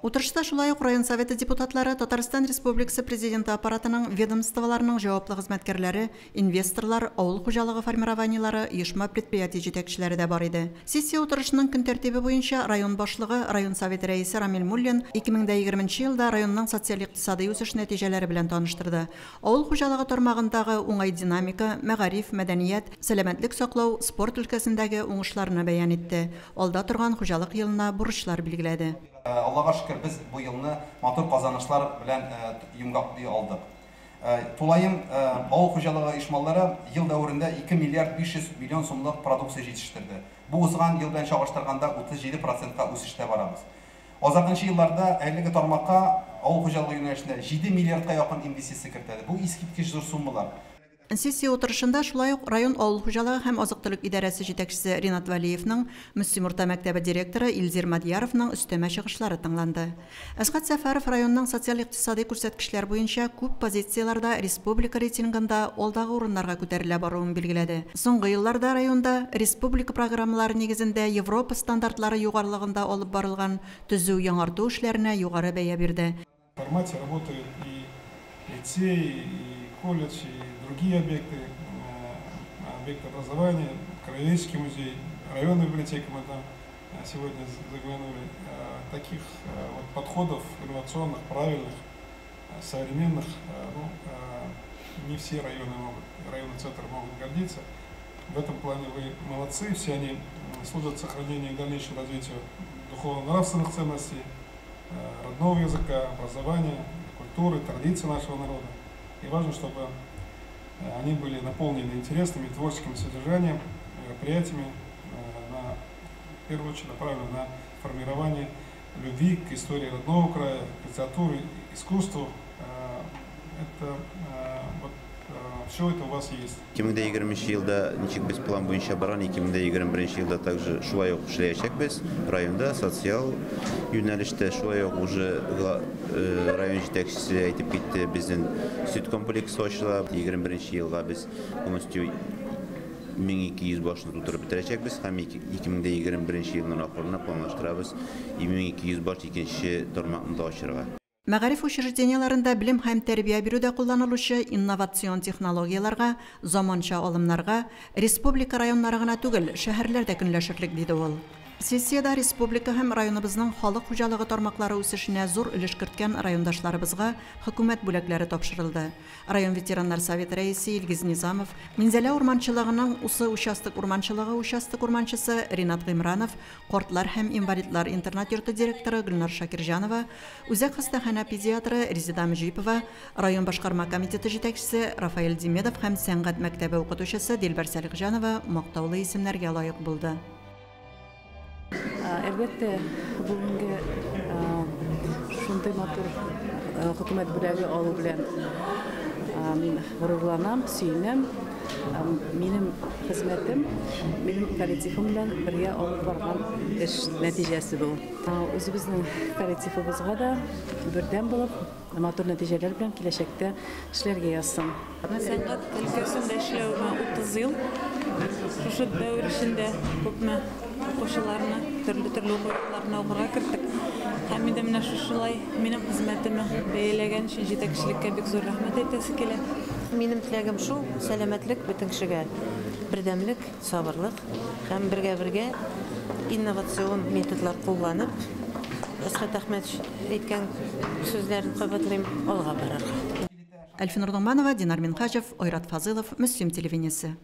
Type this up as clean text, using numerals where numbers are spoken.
Утырышта шулай ук район советы депутатлары, Татарстан Республикасы Президенты аппаратының ведомстволарының җаваплы хезмәткәрләре, инвесторлар, авыл хуҗалыгы формированиелары, оешма-предприятие җитәкчеләре дә бар иде. Сессия утырышының көн тәртибе буенча район башлыгы, район советы рәисе Рамил Муллин 2020 елда районның социаль-икътисадый үсеш нәтиҗәләре белән таныштырды. Авыл хуҗалыгы тармагындагы уңай динамика, мәгариф, мәдәният, сәламәтлек саклау, спорт өлкәсендәге уңышларны бәян итте. Алда торган хуҗалык елына бурычлар билгеләде. Аллага шөкер, без бу елны матур казанышлар белән йомгаклый алдык. Тулаем авыл хуҗалыгы оешмалары ел дәверендә 2 миллиард 500 миллион сумлык продукция җитештерде. Бу узган ел белән чагыштырганда 37%-ка үсештә барабыз. Азакынчы елларда әлеге тармакка авыл хуҗалыгы юнәлешендә 7 миллиардка якын инвестиция кертелде. Бу искиткеч зур суммалар. Сессия утырышында шулай ук район авыл хуҗалыгы һәм азык-төлек идарәсе җитәкчесе Ринат Вәлиевның, Мөслим урта мәктәбе директоры Илзир Мадьяровның өстәмә чыгышлары тыңланды. Әсгать Сәфәров районның социаль-икътисадый күрсәткечләр буенча күп позицияләрдә республика рейтингында алдагы урыннарга күтәрелә баруын билгеләде. Соңгы елларда районда республика программалары нигезендә Европа стандартлары югарылыгында алып барылган төзү яңарту эшләренә югары бәя бирде. В формате работают и лицей, и колледж, и другие объекты, объекты образования, краеведческий музей, районная библиотека, мы там сегодня заглянули. Таких вот подходов инновационных, правильных, современных, ну, не все районы могут, районные центры могут гордиться. В этом плане вы молодцы, все они служат сохранению и дальнейшему развитию духовно-нравственных ценностей, родного языка, образования, культуры, традиций нашего народа. И важно, чтобы они были наполнены интересными творческим содержанием, мероприятиями, в первую очередь направлены на формирование любви к истории родного края, к литературе, искусству. Это вот, все это у вас есть. 2020 елда ничек без план буенча барган, 2021 елда также шулай ук эшләячәкбез. Районда социаль юнәлештә шулай ук уже район җитәкчесе әйтеп китте, безнең сөт комплексы ачыла. 21 елга без полностью 1200 башны тутырып бетерәчәкбез һәм 2021 елның ахырына планлаштырабыз 2200 баш икенче тармакны да ачырга. Мәгариф учреждениеләрендә белем һәм тәрбия бирүдә кулланылучы инновацион технологияләргә, заманча алымнарга республика районнары гына түгел, шәһәрләр дә көнләшерлек, диде ул. Сессиядә республика һәм районыбызның халык хуҗалыгы тармаклары үсешенә зур өлеш керткән райондашларыбызга хөкүмәт бүләкләре тапшырылды. Район ветераннар советы рәисе Илгиз Низамов, Минзәлә урманчылыгының Усы участок урманчылыгы участок урманчысы Ринат Гыймранов, картлар һәм инвалидлар интернат йорты директоры Гөлнар Шакирҗанова, үзәк хастаханә педиатры Резеда Мөҗипова, район башкарма комитеты җитәкчесе Рафаэль Димедов һәм сәнгать мәктәбе укытучысы Дилбәр Сәлихҗанова мактаулы исемнәргә лаек булды. Әлбәттә, бүгенге шундый матур хөкүмәт бүләге алу белән мин горурланам, сөенәм. Минем хезмәтем, минем коллективым белән бергә алып барган эш нәтиҗәсе бу. Үзебезнең коллективыбызга да бердәм булып, матур нәтиҗәләр белән киләчәктә эшләргә язсын. Сәнгать өлкәсендә эшләвемә 30 ел. Шушы дәвер эчендә күпме укучыларны, төрле-төрле уку йортларына укырга керттек. Һәм инде менә шушылай минем хезмәтемне бәяләгән өчен җитәкчелеккә бик зур рәхмәт әйтәсе килә. Минем теләгем шул, сәламәтлек бөтен кешегә, бердәмлек, сабырлык һәм бергә-бергә инновацион методлар кулланып, Әсхәт Әхмәтович әйткән сүзләрен кабатлыйм, алга барырга. Әлфинур Ногманова, Динар Минһаҗев, Айрат Фазылов, Мөслим телевидениесе.